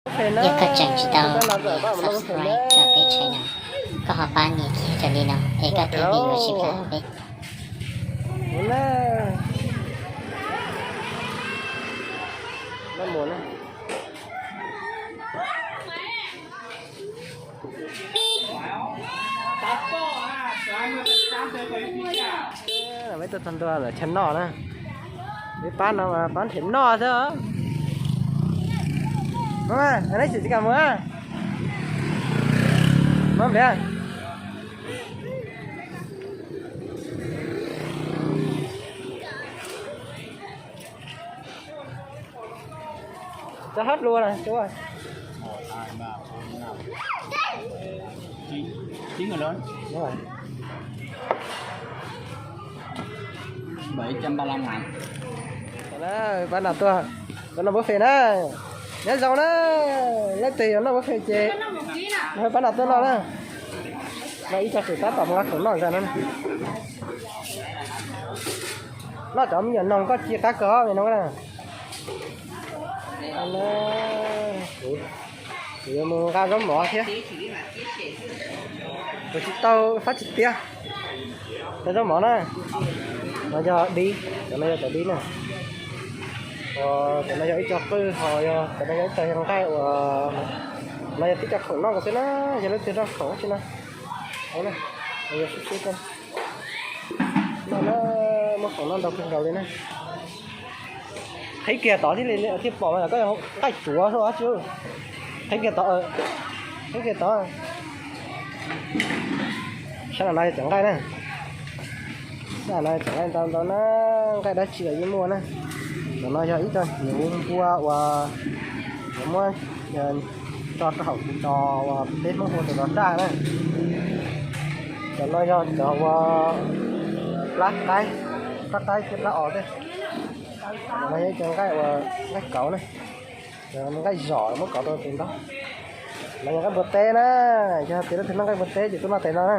Yog koj tseem tsis tau subscribe rau peb channel no, koj ho pab nias kiag raws li no es koj thiaj li yuav tsis plam peb. Peb tuaj txog ntua lawm chaw noj na. Peb pab no mas pab nrhiav noj xwb. Neb tsis kam mus. Neb npliav. Cov hab lua na. Pab no tuaj, pab no buffet na. Nyob zoo na, leej twg yuav noj buffet ces pab no tuaj noj na. No ib co tseem tab tom mus nqa khoom noj ntag no. Noj cov me nyuam noog koj cia qab kawg os me noog na. Kuv yuav mus nqa zaub mov thiab. Kuv tsis tau fab tsis tiab. Cov zaub mov na, no yog dib, cov no yog cov dib na. Cov no yog ib co qwj ho yog cov no yog ib co nqaij uas no yog tib co khoom noj xwb na, yog leej twg noj khoom tsi no. Yog sib sib no na, muaj khoom noj ntau kawg nkaus li na. Qhib kiag tod thiaj li thiaj pom mas koj nqaij tsuav xwb os tsis. Qhib kiag tod, qhib kiag tod. Sab no yog cov nqaij na. Sab no cov nqaij ntau ntau na, nqaij dab tsi los yeej muaj na. Cov no yog ib co hnyuv npua uas yuav muab tso rau hauv kuv dos uas peb Hmoob hu tus dos raj na. Cov no yog cov uas plab qaib, plab qaib thiab plab os thiab. Cov no yog ib co nqaij uas nqaij kauv na. Nqaij zom muab kauv rau tus ntaub. No yog nqaij npua teb na, yog tias leej twg noj nqaij npua teb ces tuaj noj tes no na.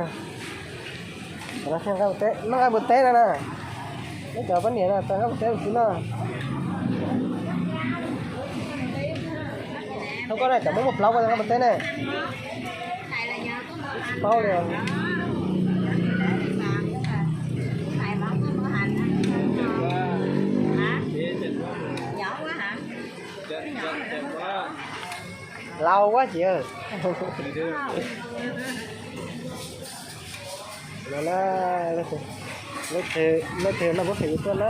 Noj nqaij npua teb no na. Neb cov poj niam no tau nqaij npua teb ua si no. Thov koj na, cov muaj muaj plaub koj tau nqaij npua teb ne. Tsis paub li. Laus ua ciav. No na, leej twg noj pub phem yuav tuaj na.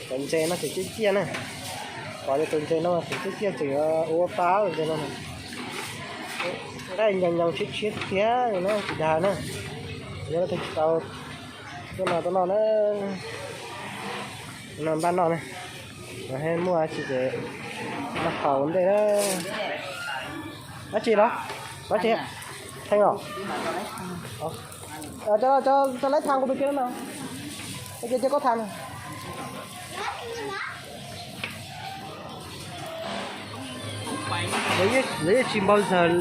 Cov ntses no tseem ciaj ciaj na. Pom li tus ntses no tseem ciaj ciaj tseem ua pa tus ntses no. Nqaij nyoos nyoos tshiab tshiab tiag na tsis dag na. Yog leej twg tsis tau tuaj no tuaj noj na. No npaj noj na. Muaj dab tsi ces noj haus ua ntej na. Dab tsi los? Dab tsi? Theej os. Cov laib thas kuv tus kiag no. Ua cia cia koj thas. Lawv yeej tsis npau zawg.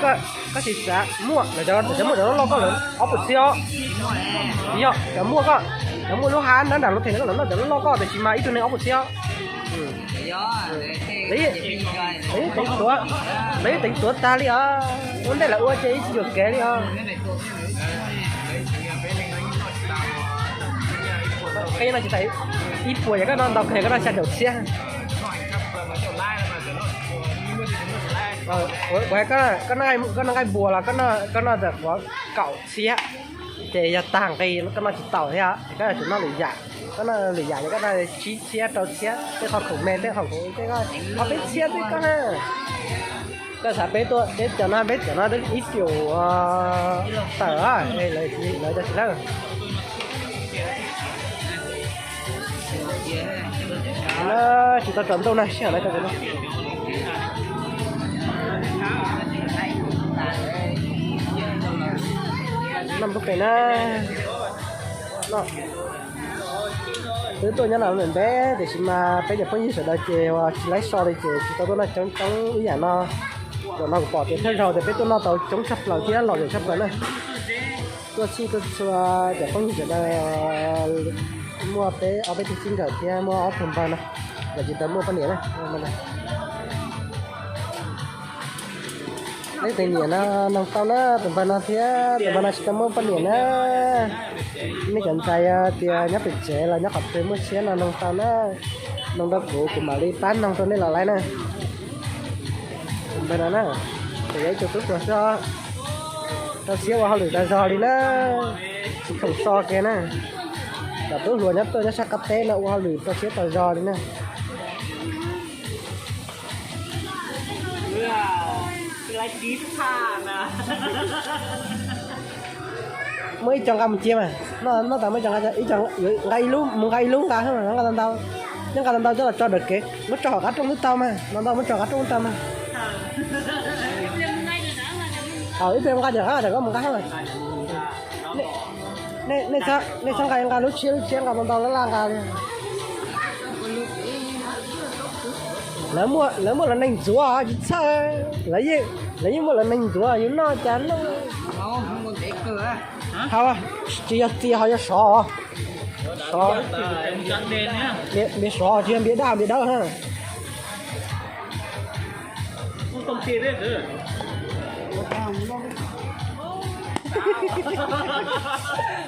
Koj tsis xav muaj, lawv cov muaj cov loj loj koj lawm ob puas txhiab os. Yog cov muaj koj, cov muaj lub hab nrab nram lub theem koj lawm noj cov loj loj koj tiam sis mas ib tug neeg ob puas txhiab os. Lawv yeej teev tuav tag li os, ua ntej lawv ua ces ib tsis yuam kev li os. Qe no tsis tas ib puas yog koj noj ntau kawg koj noj xya caum txhiab. Koj noj nqaij npua los koj noj txog kaum txhiab, ces yog tag nqi koj noj tsis tau thiab, koj yuav tsum noj lwm yam. Koj noj lwm yam ces koj noj tsib txhiab rau txhiab, tej qho khoom me tej qho khoom tej, qho peb txhiab tej koj na. Koj xav peb tuaj peb cov no peb cov no ib tiam tawm lawv cov tsis lawm. Tsis tau tsaus ntuj na sij hawm no tau no. Noj pub phem na. Twb tuaj nyob no ntev tiam sis mas peb cov phooj ywg sawv daws ces tsis laib so li ces tsis tau tuaj noj coob coob ib yam no. Zaum no kuv pom tias thawj zaug tias peb tuaj noj tau coob tshaj plaws thiab lom zem tshaj plaws na. Tuaj txhij tuaj txhua cov phooj ywg sawv daws Muaj peb ob peb tug txij nkawm thiab muaj ob tug npawg no, lawv tsis tau muaj poj niam na. Leej twg nyiam no noog tau na, tus npawg no thiab tus npawg no tsis tau muaj poj niam na. Nej cov ntxhais tias nyob pem tsev los nyob qhov twg muaj siab no noog tau na, noog rau kuv, kuv mam li pab noog rau nej los laib na. Tus npawg no na, ces yog ib tug tub hluas xwb, rau siab ua hauj lwm tas zog li na, tsis khoom so kiag na. Cov tub hluas nyob tuaj nyob sab qab teb no ua hauj lwm rau siab tas zog li na. Muaj ib co nqa mus cia mas, noj tas muaj ib co nqa, ib co nqa ib lub, mus nqa ib lub nqa, nqa ntau ntau, nqa ntau ntau coj los tso dawm kev, muab tso hauv qab rooj twb tau mas, ntau ntau muab tso hauv qab rooj twb tau mas. Ib pliag nqa cov qab, cov koj mus nqa mas. Nej txhob nqa nqa lub tshiab lub tshiab, nqa ntau ntau laj laj nqa li. Lawv muaj lawv muaj lawv neeg ntxuav tsis txhawj, lawv yeej muaj lawv neeg ntxuav yus noj cas noj. Hau, tsis yog txias ho yog sov. Sov, npias sov tsis yog npias daj npias dawb na.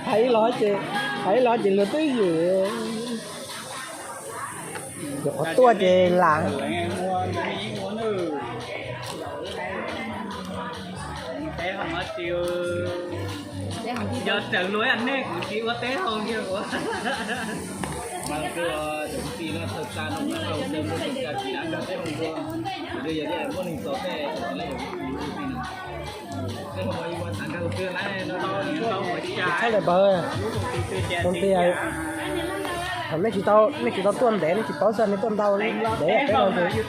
Hais ib los ces, hais ib los ces luag twb ywm. Cov qhov tuaj ces lam. Yog raws luag nej kuv tsis ua teb hau kiag ua. Txhob lawm npawg, tus tij, thaum nej tsis tau, nej tsis tau tuaj ntev nej tsis paub xwb, nej tuaj ntau ntev peb los ces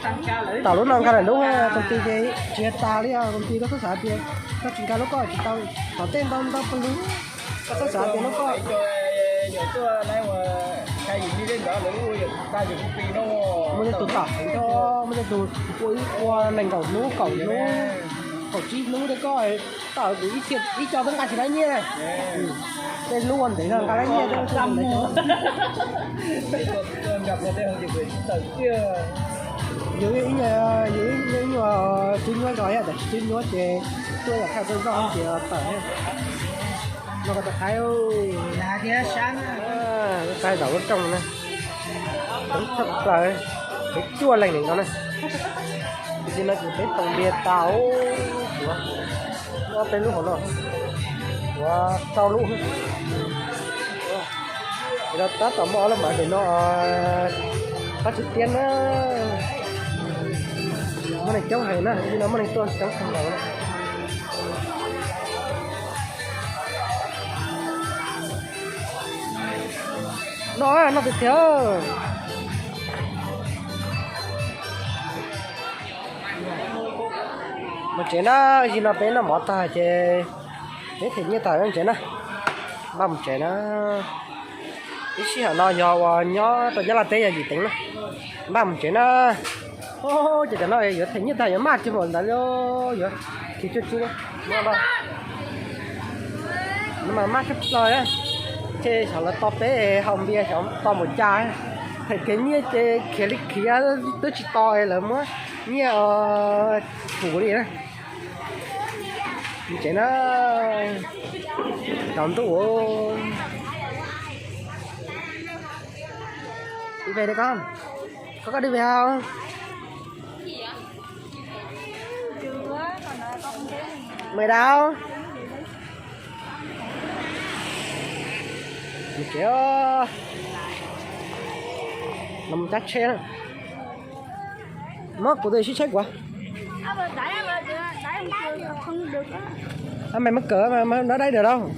tom lub no nkag lawm lub, tus tij ces tsis tas li os, tus tij koj txhob xav tias koj tsis nkag lub koj tsis tau, tom tej ntau ntau pawg lug, koj txhob xav tias lub koj. Muaj tej tus tom, muaj tej tus ua ib ua nees nkaum hnub kaum hnub, kaum tsib hnub tej koj, tom kuv ib co twb nqa tsis tau nyiaj. Tej lub ua ntev no nqa tau nyiaj. Yus ib nyuag, yus ib nyuag tswb nyuab zog ib yam tias tsis tswb nyuab ces tuaj yam thaj tuaj zoj ces tawm no ko tas qaib, qaib zaum lub rooj na, coob tshaj plaws, peb cuaj leej ne no na. Tam sim no ces peb toom npias tas, kuv muab peb lub hauv no, kuv rau lub. Tab tom muaj ob lub mav pem no, qab tsis tiab na, muaj neeg coob heev na, tam sim no muaj neeg tuaj coob kawg nkaus na. Noj, noj tiag tiag. Mus tsev na, tam sim no peb noj mov tag ces peb them nyiaj tag mus tsev na. Npaj mus tsev na. Ib sij hawm no yog uas nyob rau Nyab Laj teb yog yim teev na. Npaj mus tsev na. Ces cov no yuav them nyiaj tag yuav maj tsis npaum ntawd li, yuav khiav cuag tsi. No mas maj tshaj plaws, ces xyov lawv tos peb haus npias xyov tos npaum cas. Them kiag nyiaj ces khiav li khiav twb tsis tos lawv muab nyiaj pub li na. Mus tsev na, tsaus ntuj. Đi về đi con. Con có đi về không? Mười đâu? Mus tsev. Los mus cab tsheb na. Muab kuv tus sib tsheb kuv. Mày mắc cỡ mà, mày nói đấy được đâu.